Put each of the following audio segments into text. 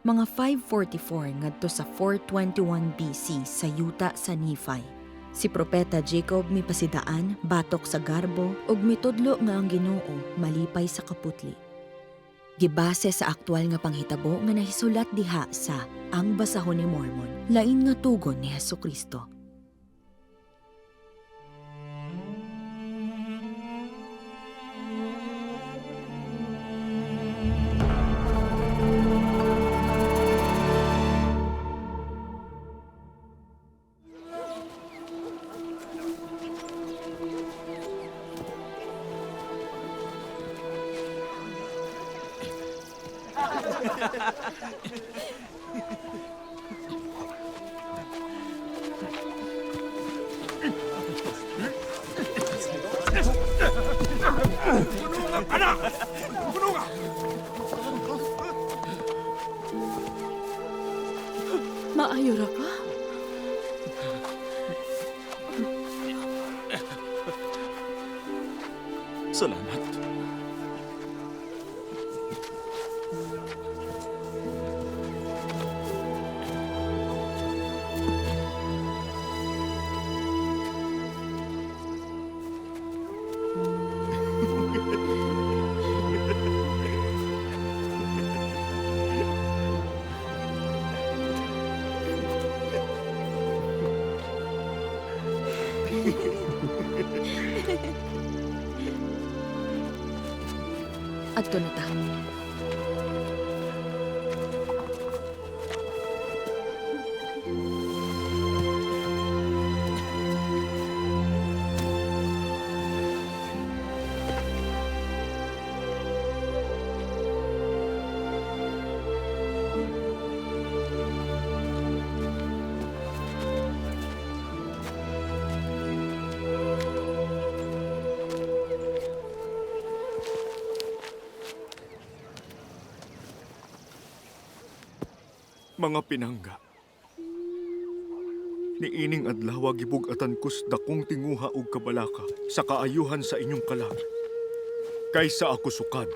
Mga 544 ngadto sa 421 BC sa yuta sa Nephi. Si Propeta Jacob mipasidaan batok sa garbo ug mitudlo nga ang Ginoo malipay sa kaputli. Gibase sa aktual nga panghitabo nga nahisulat diha sa Ang Basahon ni Mormon, lain nga tugon ni Hesukristo. Maayo ra ka? Salamat. Adto na ta. Mga pinangga. Niining adlaw gibug-atan kus dakong tinguha og kabalaka sa kaayuhan sa inyong kalag. Kaysa ako sukad.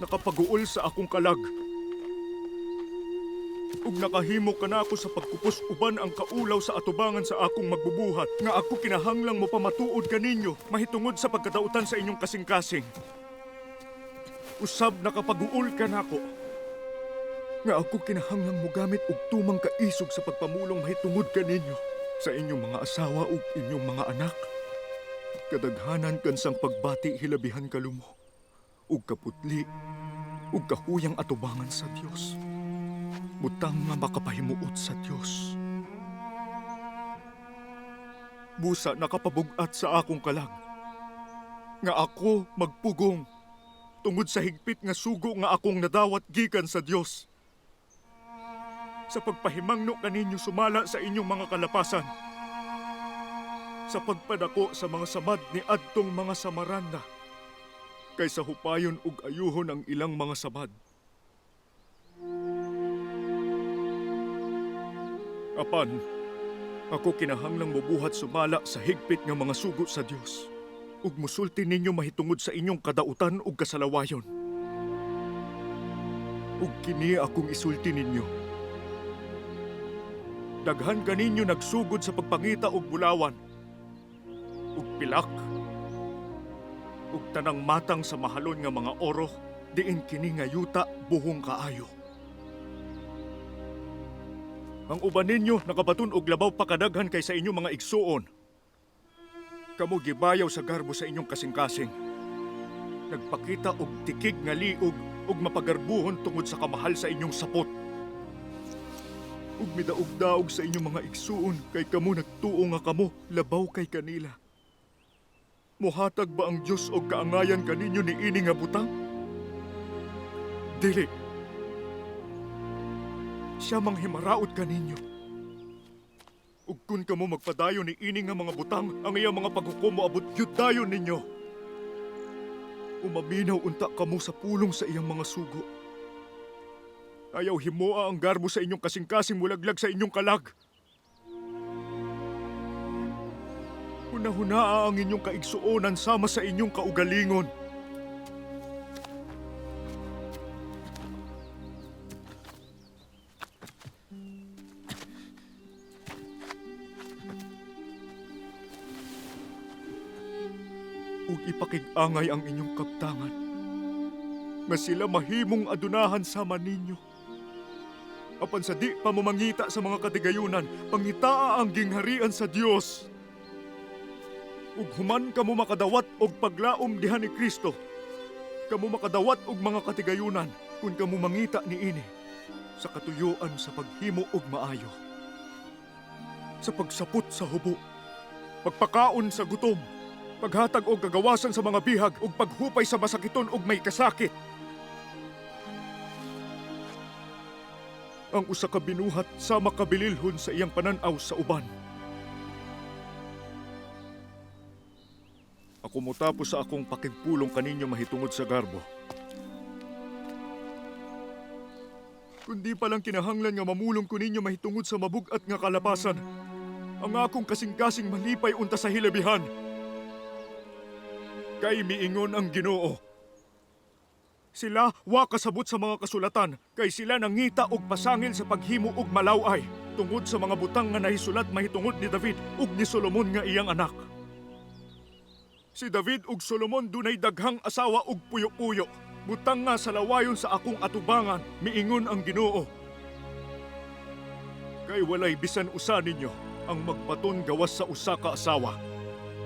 Nakapaguol sa akong kalag. Ug nakahimo kanako sa pagkupos uban ang kaulaw sa atubangan sa akong magbubuhat nga ako kinahanglang mopamatuod kaninyo mahitungod sa pagkadautan sa inyong kasing-kasing. Usab nakapaguol kanako. Nga ako kinahanglang mogamit og tumang kaisog sa pagpamulong mahitungod kaninyo sa inyong mga asawa ug inyong mga anak. Kadaghanan kansang pagbati hilabihan kalumo ug kaputli ug kahuyang atubangan sa Dios. Butang nga makapahimuot sa Dios. Busa nakapabug-at sa akong kalag. Nga ako magpugong tungod sa higpit nga sugo nga akong nadawat gikan sa Dios. Sa pagpahimangno kaninyo sumala sa inyong mga kalapasan. Sa pagpadako sa mga samad ni adtong mga samaranda. Kaysa hupayon ug ayuhon ang ilang mga samad. Apan, ako kinahanglang mobuhat sumala sa higpit nga mga sugo sa Dios ug musulti ninyo mahitungod sa inyong kadautan ug kasalawayon. Ug kini akong isulti ninyo. Daghan kaninyo nagsugod sa pagpangita og bulawan, ug pilak, ug tanang matang sa mahalon nga mga oro, diin kini nga yuta buhong kaayo. Ang uban ninyo nakabaton og labaw pa kadaghan kaysa inyong mga igsuon. Kamo gibayaw sa garbo sa inyong kasing-kasing. Nagpakita og tikig nga liog ug mapagarbuhon tungod sa kamahal sa inyong sapot. Ug midaog-daog sa inyong mga igsuon kay kamo nagtuo nga kamo labaw kay kanila. Mohatag ba ang Dios og kaangayan kaninyo niini nga butang? Dili. Siya manghimaraot kaninyo. Ug kun kamo magpadayon ni ini nga mga butang, ang iyang mga paghukom moabot gyud dayon ninyo. Umaminaw unta kamo sa pulong sa iyang mga sugo. Ayaw himoa ang garbo sa inyong kasing-kasing mulaglag sa inyong kalag. Hunahunaa ang inyong kaigsuonan sama sa inyong kaugalingon. Ug ipakig-angay ang inyong kaptangan, nga sila mahimong adunahan sama ninyo. Apan sa di pa mo mangita sa mga katigayunan, pangitaa ang gingharian sa Dios. Ug human kamo makadawat og paglaom diha ni Kristo, kamo makadawat og mga katigayunan kun kamo mangita niini sa katuyoan sa paghimo og maayo, sa pagsapot sa hubo, pagpakaon sa gutom, paghatag og kagawasan sa mga bihag ug paghupay sa masakiton ug may kasakit. Ang usa ka binuhat sama kabililhon sa iyang panan-aw sa uban. Ako motapos sa akong pakigpulong kaninyo mahitungod sa garbo. Kundi pa lang kinahanglan nga mamulong ko ninyo mahitungod sa mabug-at nga kalapasan. Ang akong kasing-kasing malipay unta sa hilabihan. Kay miingon ang Ginoo. Sila wa kasabot sa mga kasulatan kay sila nangita og pasangil sa paghimo og malaway tungod sa mga butang nga nahisulat mahitungod ni David ug ni Solomon nga iyang anak. Si David ug Solomon dunay daghang asawa ug puyo-puyo. Butang nga sa lawayon sa akong atubangan, miingon ang Ginoo. Kay walay bisan usa ninyo ang magbaton gawas sa usa ka asawa.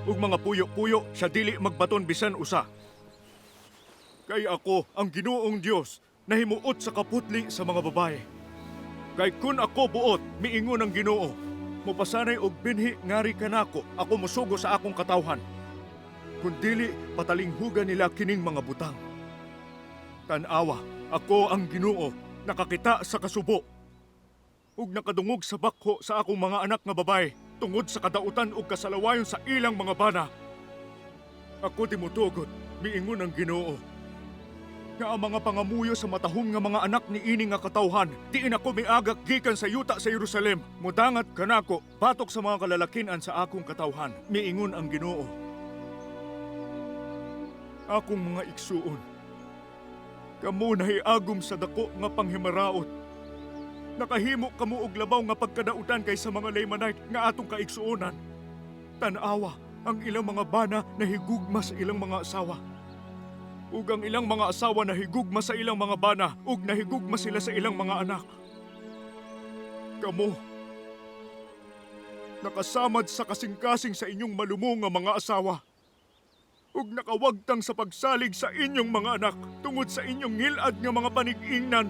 Ug mga puyo-puyo siya dili magbaton bisan usa. Kay ako ang Ginoong Dios nahimuot sa kaputli sa mga babae. Kay kun ako buot, miingon ang Ginoo, mopasanay og binhi ngari kanako, ako mosugo sa akong katawhan. Kun dili, patalinghugan nila kining mga butang. Tan-awa, ako ang Ginoo, nakakita sa kasubo ug nakadungog sa bakho sa akong mga anak nga babae tungod sa kadautan ug kasalawayon sa ilang mga bana. Ako timutugot, miingon ang Ginoo, nga ang mga pangamuyo sa matahom nga mga anak ni ini nga katawhan, diin ako miagak gikan sa yuta sa Jerusalem. Mudangat kanako batok sa mga kalalakinan sa akong katawhan, miingon ang Ginoo. Akong mga igsuon, kamo nahiagom sa dako nga panghimaraot. Nakahimo kamo og labaw nga pagkadautan kaysa mga Lamanite nga atong kaigsuonan. Tan-awa, ang ilang mga bana nahigugma sa ilang mga asawa. Ug ang ilang mga asawa nahigugma sa ilang mga bana, ug nahigugma sila sa ilang mga anak. Kamo, nakasamad sa kasing-kasing sa inyong malumo nga mga asawa, ug nakawagtang sa pagsalig sa inyong mga anak tungod sa inyong ngilad nga mga panig-ingnan.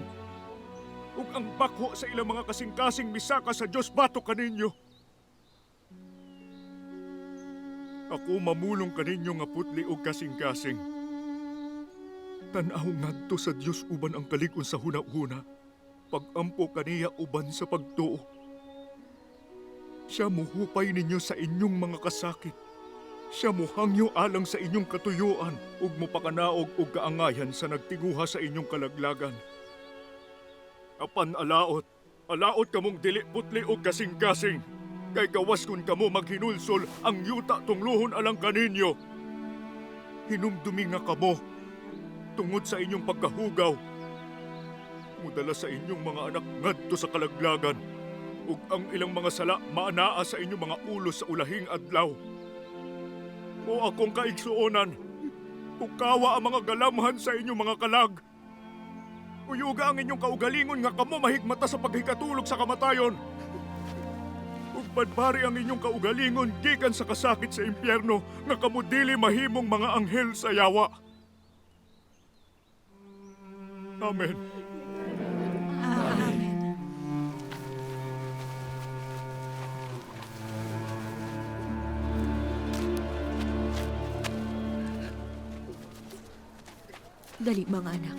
Ug ang bakho sa ilang mga kasing-kasing misaka sa Dios batok kaninyo. Ako mamulong kaninyo nga putli og kasing-kasing. Tan-aw ngadto sa Dios uban ang kalig-on sa huna-huna. Pag-ampo kaniya uban sa pagtuo. Siya muhupay ninyo sa inyong mga kasakit. Siya muhangyo alang sa inyong katuyuan ug mupakanaog og kaangayan sa nagtinguha sa inyong kalaglagan. Apan alaot, alaot kamong dili putli og kasing-kasing. Kay gawas kun kamo maghinulsol ang yuta tungluhon alang kaninyo. Hinumdumi nga kamo tungod sa inyong pagkahugaw. Mudala sa inyong mga anak ngadto sa kalaglagan, ug ang ilang mga sala maanaa sa inyong mga ulo sa ulahing adlaw. O akong kaigsuonan, pukawa ang mga galamhan sa inyong mga kalag. Uyuga ang inyong kaugalingon nga kamo mahigmata sa paghikatulog sa kamatayon. Ug badbari ang inyong kaugalingon gikan sa kasakit sa impyerno nga kamo dili mahimong mga anghel sa yawa. Amen. Amen. Dali, mga anak.